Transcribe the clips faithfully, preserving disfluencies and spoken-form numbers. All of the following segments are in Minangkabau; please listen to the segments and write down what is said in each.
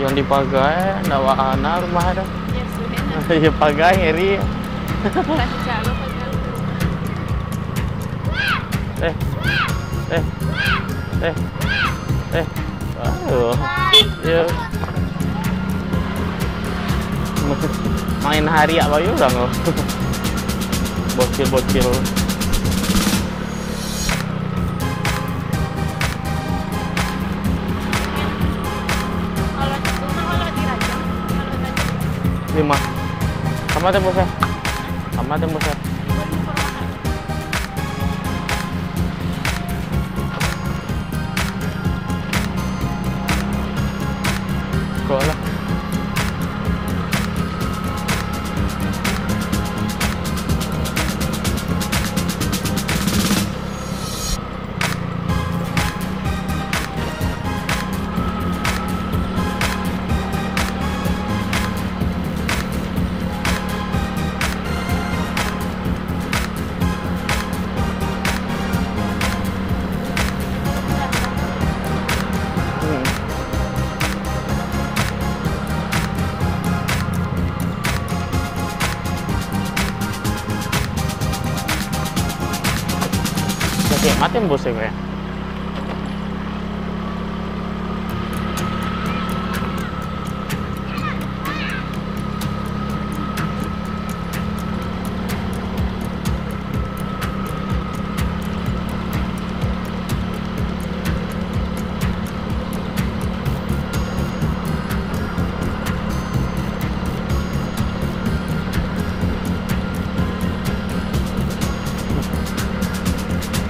Nan dipagai, ndak bak ana rumah tu. Iyo, sudah nak. Iyo, pagai ngeri. Rancak lo pagai rumah. Eh. Eh. Eh. Eh. Aduh. Iyo. Main hariak bayu urang tu. Bocil-bocil. Lima. Sama tembus, eh. Sama tembus, eh. Kau lah. Hmm. Sakik mati bos saya.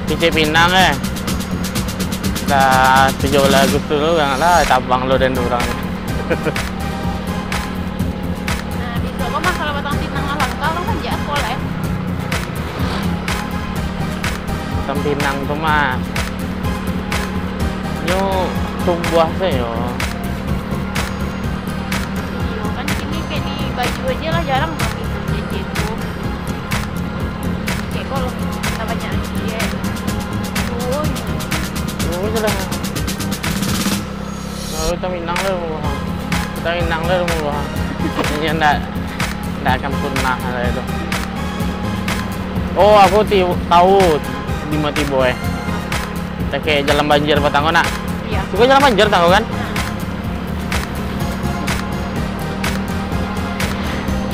Kicik Pinang, eh. Dah tujuh belas Agustus tu kan lah, tabang lo dan urang. Nah, bisuak ko mah, kalau batang pinang lah langka, urang manjak ko lah, eh. Batang pinang tu mah, nyo tumbuah sajo. Iyo, kan kini kek di Baju aja lah jarang batang pinang jajet tu. Kek ko lah, lah banyak agiah. Turun. Turun je lah. Lalu batang pinang lah rumah. Batang pinang lah rumah. Inyo ndak, ndak akan punah lah itu. Oh, aku ti-, tahu di ma tibo, eh. Dakek jalan banjir patang ko, nak? Iyo. Siko jalan banjir tang ko, kan? Nah.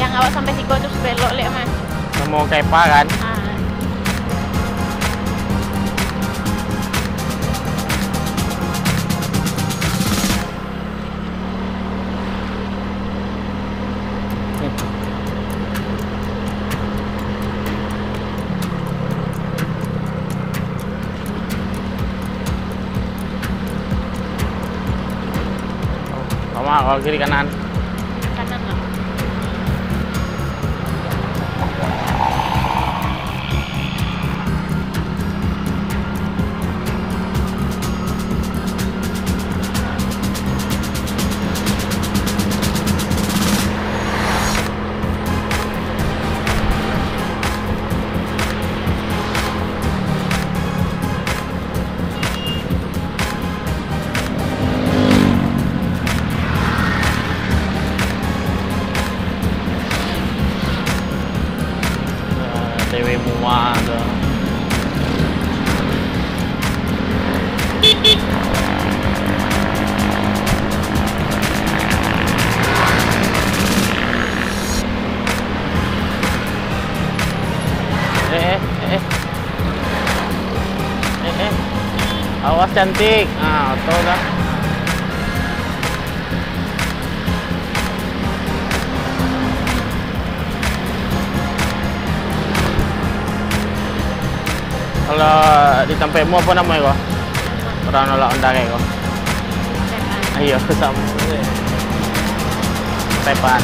Yang awak sampai siko tu belok lek, Mas. Samo Kepa, kan? Ah. Sama, kalau kiri kanan. Kanan lah. Nah, T W mua tu. Eh, eh, eh, eh. Eh, eh. Awas, cantik. Ah, oto dah. Kalau di tampek mu, apo namo ko? Urang nolak onda ko. Iyo, samo. Tepan.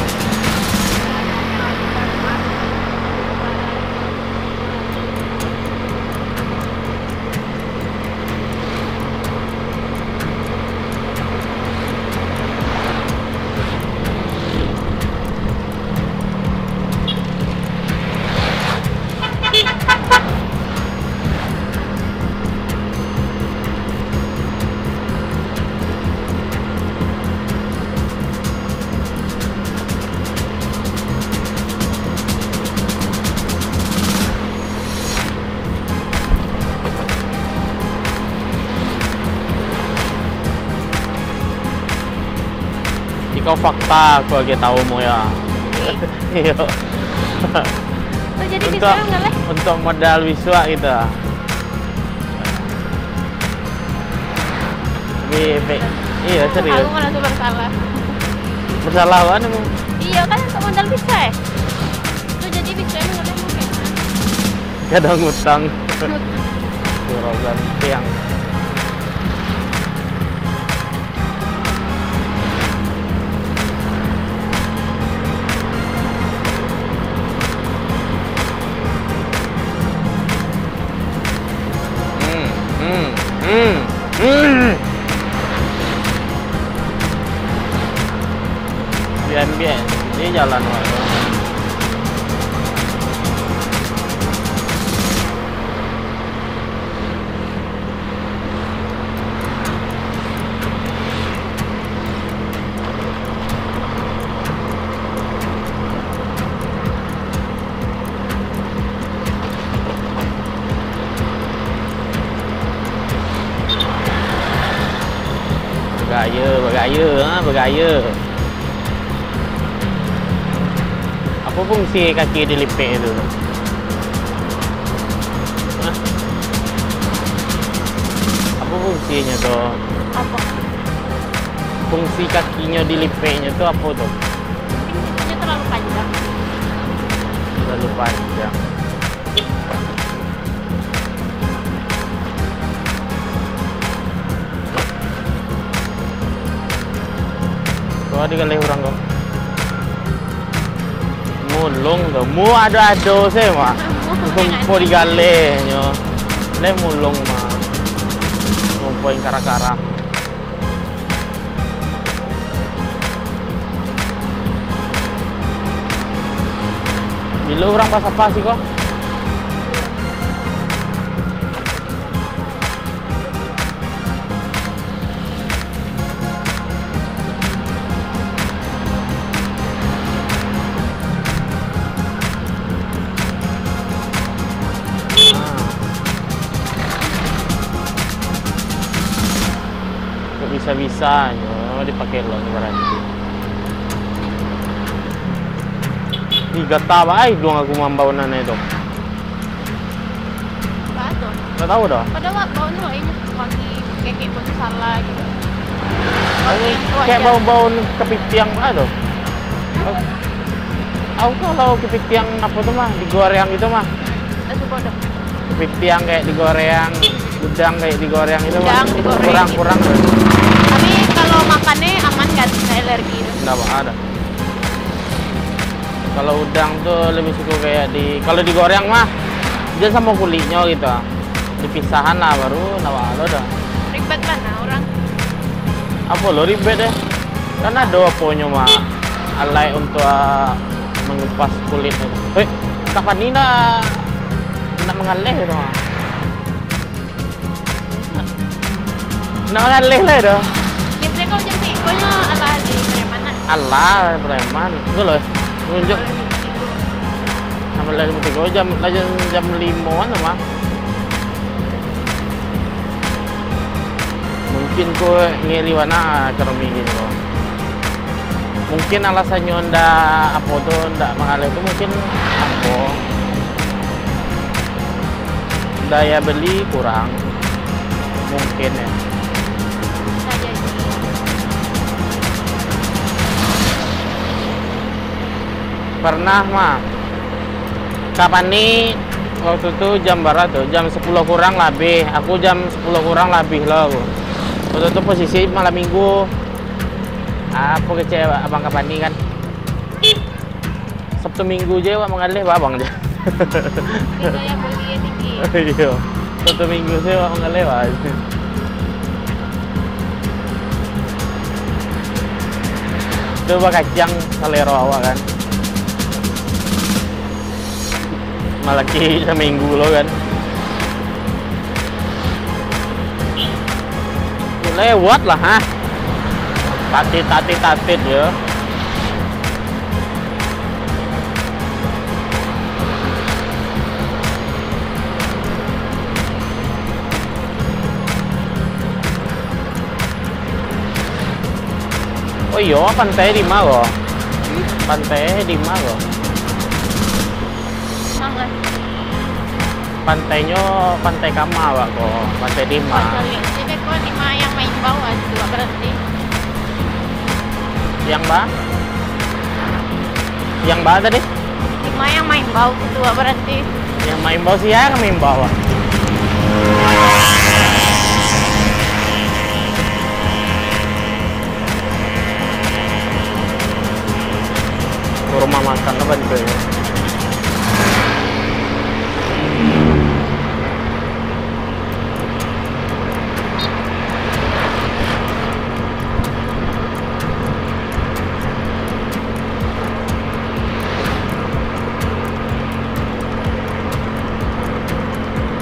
Ko fakta, ko agiah tahu mo ya. Iyo. Oh, jadi untuak, bisa ngaleh? Untuak modal bisuak gitu. Tapi, pe-, iyo, serius. Aku malah tu bersalah. Bersalah apa nih? Iyo, kan untuak modal bisa, eh? Itu jadi bisa ngaleh mungkin. Kadang utang. Surau Gantiang. Hmm, hmm, hmm, hmm. Bian-bian, ini jalan, Wak. Bagaya, bagaya, ha, bagaya. Apo fungsi kaki dilipek tu? Hah? Apo fungsinyo tu? Apo? Fungsi kakinyo dilipeknyo tu apo tu? Mungkin kukuiknyo terlalu panjang. Terlalu panjang. Ko digaleh urang ko. Mulung tu. Mu ado-ado se, Mak. Sumpo digalehnyo. Lai mulung, Mak. Sumpo ingkara-kara. Bilo urang basapa siko? Kok bisa-bisanyo dipakai lo ni baranti. Ih, gata bae iduang aku mambao nan itu. Apa tu? Ndak tahu dah. Padahal bau ni wangi, wangi kekek pun salah gitu. Wangi yang tu kayak aja. Bau-bau kepitiang apa tu? Aku kalau kepitiang apa tu mah, digoreng gitu mah. Hmm, tak suka dah. Kepitiang kayak digoreng, udang kayak digoreng gitu mah. Udang digoreng. Kurang, gitu. Kurang. Tapi kalau makannya aman kan, nggak alergi itu? Nggak ada. Kalau udang tu lebih suka kayak di, kalau digoreng mah, dia sama kulitnya gitu. Dipisahan lah baru nawa lo dah. Ribet lah nah orang. Apa lo ribet deh? Kan ada aponyo mah, alai untuk, ah, mengupas kulit. Hei, kapan ni nak, nak mengalih tu mah? Nak mangaleh lai doh. Biasanya kalau jam tigo nyo alah di preman lah. Alah, preman. Itu loh. Tunjuk. Kalau jam tigo. Sampai lah jam tigo, jam, lah jam, jam limo kan mah. Mungkin ko ngeri bana ekonomi kini ko. Mungkin alasannyo ndak, apo tu, ndak mangaleh tu mungkin apo, daya beli kurang, mungkin yo. Bisa jadi. Pernah mah, kapan ni, waktu tu jam bara tu, jam sepuluh kurang labih, aku jam sepuluh kurang labih lah aku. Waktu tu posisi malam minggu, Apo kecek abang kapan ni kan? Sabtu Minggu je awak mangaleh, abang je. Daya beli yang tinggi. Iyo. Sabtu Minggu je awak mangaleh, bah. Tu bakaciang salero awak kan. Malaki saminggu lo kan. Lewat lah, ha. Tatit, tatit, tatit, yo. Oh iyo, pantai di ma ko? Pantai di ma ko? Sangat. Pantainyo pantai kama, Wak, ko. Pantai di ma? Pantai di ma yang main bawah tu, Wak, berarti. Yang ba? Yang ba tadi? Di ma yang main bawah tu, Wak, berarti. Yang main bawah, sia yang main bawah, Wak? Rumah makan apa juga ya?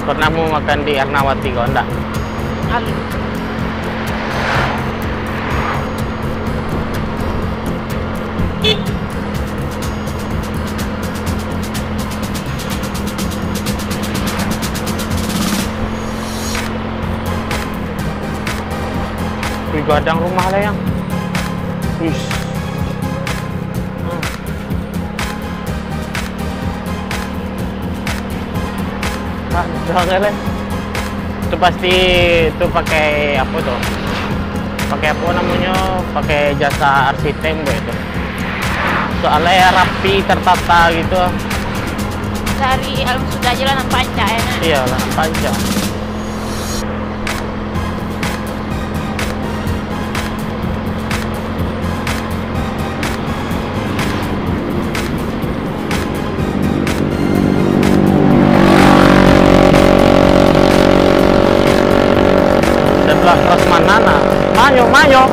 Pernah mu makan di Ernawati ko, ndak? Alu. Wih, gadang rumah lah, Yang. Wih. Hmm. Gadang lah. Itu pasti itu pakai apa tuh? Pakai apa namanya? Pakai jasa arsitek buat itu. Soalnya rapi, tertata gitu. Dari alam sudah aja lah nampak ancak, ya, kan? Iya, lah nampak ancak. Sebelah Prasmanan, nah. Manyo, manyo.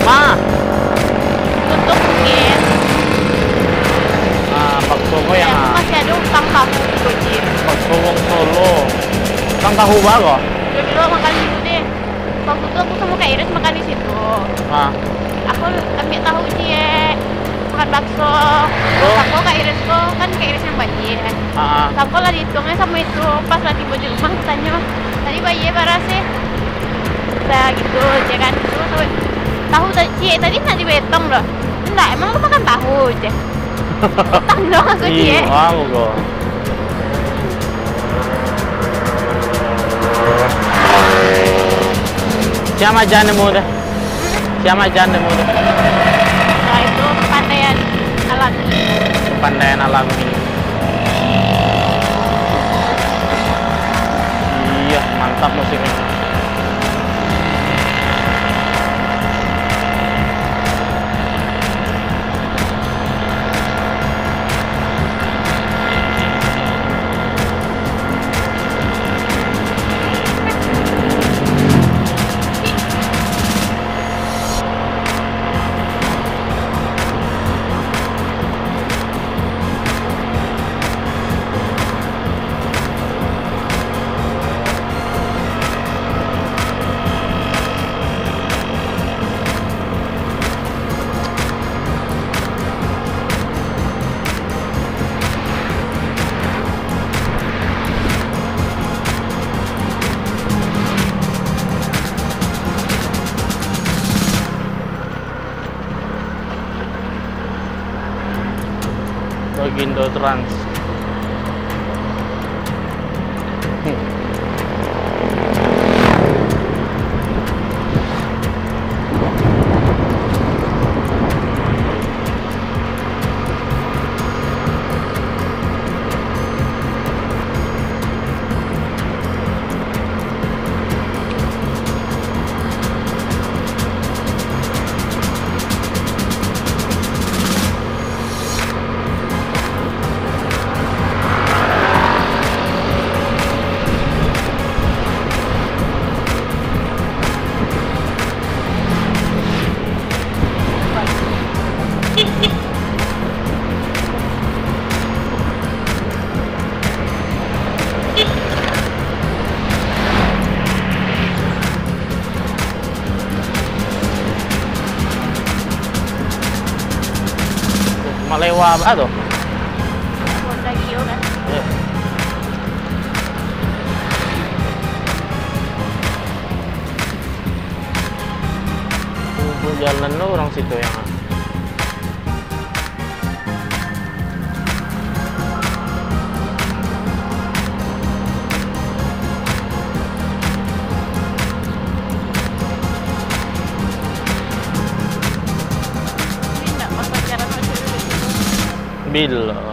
Ma. Tutup mungkin. Ah, bakso ko yang, aku masih ada utang tahu di Gojek. Bakso wong Solo. Utang tahu ba ko? Dulu makan dulu deh. Waktu tu aku sama Kak Iris makan di situ. Ah. Aku ambil tahu ciek, makan bakso. Oh. Terus aku Kak Iris ko, kan Kak Iris yang bayar. Ah, ah. Sangko lah dihitungnya sama itu, pas lah tiba di rumah, aku tanyo, "Tadi bayar bara sih?" Nah, gitu, ciek kan. Terus aku, "Tahu tadi, ciek, tadi nak dibayar utang doh?" "Ndak, emang lu makan tahu?" ciek. Utang dong aku, ciek. Iyo, ko. Sia majan nemu tu? Sia majan nemu tu? Nah, itu pemandangan alami. Pemandangan alami. Iya, mantap musiknya. Bagindo Trans. Malewa apa tu? Honda Gio kan? Iya. Kubur Jalan lo urang situ yang Bila